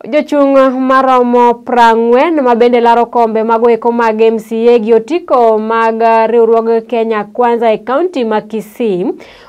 Jochung' maromo 40 mabende laro kombe mago eko mag MCA gi otiko mag riwruog Kenya Kwanza e kaunti ma Kisii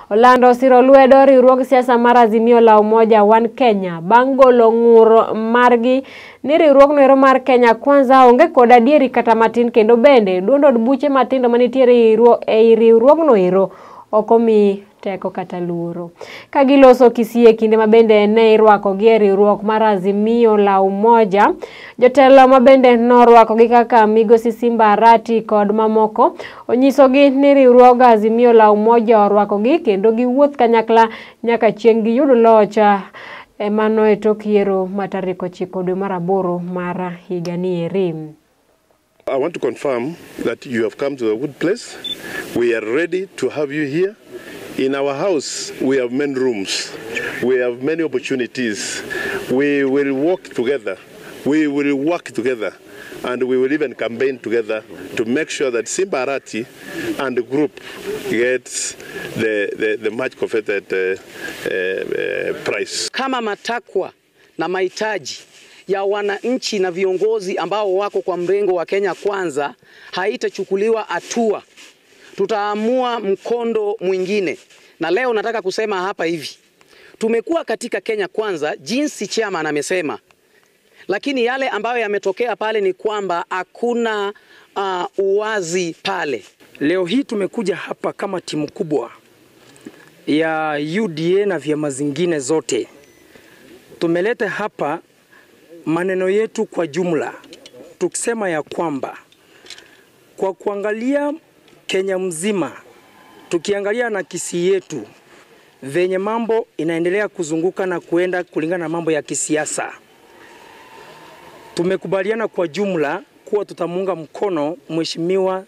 olando siro lwedo riwruog siasa mar Azimio la Umoja One Kenya bang' golo ng'ur margi ni riwruogno ero mar Kenya Kwanza onge kod adieri kata matin, kendo bende duond od buche matindo manitiere ei riwruogno ero ok omi teko kata luoro. Ka giloso Kisii e kinde mabende ne irwakogi e riwruok mar Azimio la Umoja, jotelo mabende norwakogi kaka Migosi Simba Arati kod mamoko onyisogi ni riwruog Azimio la Umoja orwakogi kendo giwuoth kanyakla nyaka chieng' giyud loch mano e tok yiero ma tarik 9 dwe mar 8 mar higani eri. I want to confirm that you have come to a good place. We are ready to have you here. In our house, we have many rooms. We have many opportunities. We will work together. We will work together. And we will even campaign together to make sure that Simba Arati and the group gets the much coveted prize. Kama matakwa na mahitaji ya wananchi na viongozi ambao wako kwa mrengo wa Kenya Kwanza haitachukuliwa hatua, tutaamua mkondo mwingine. Na leo nataka kusema hapa hivi, tumekuwa katika Kenya Kwanza jinsi chairman amesema, lakini yale ambayo yametokea pale ni kwamba hakuna uwazi pale. Leo hii tumekuja hapa kama timu kubwa ya UDA na vyama zingine zote. Tumeleta hapa maneno yetu kwa jumla, tukisema ya kwamba kwa kuangalia Kenya mzima, tukiangalia na Kisii yetu venye mambo inaendelea kuzunguka na kuenda kulingana na mambo ya kisiasa, tumekubaliana kwa jumla kuwa tutamuunga mkono Mheshimiwa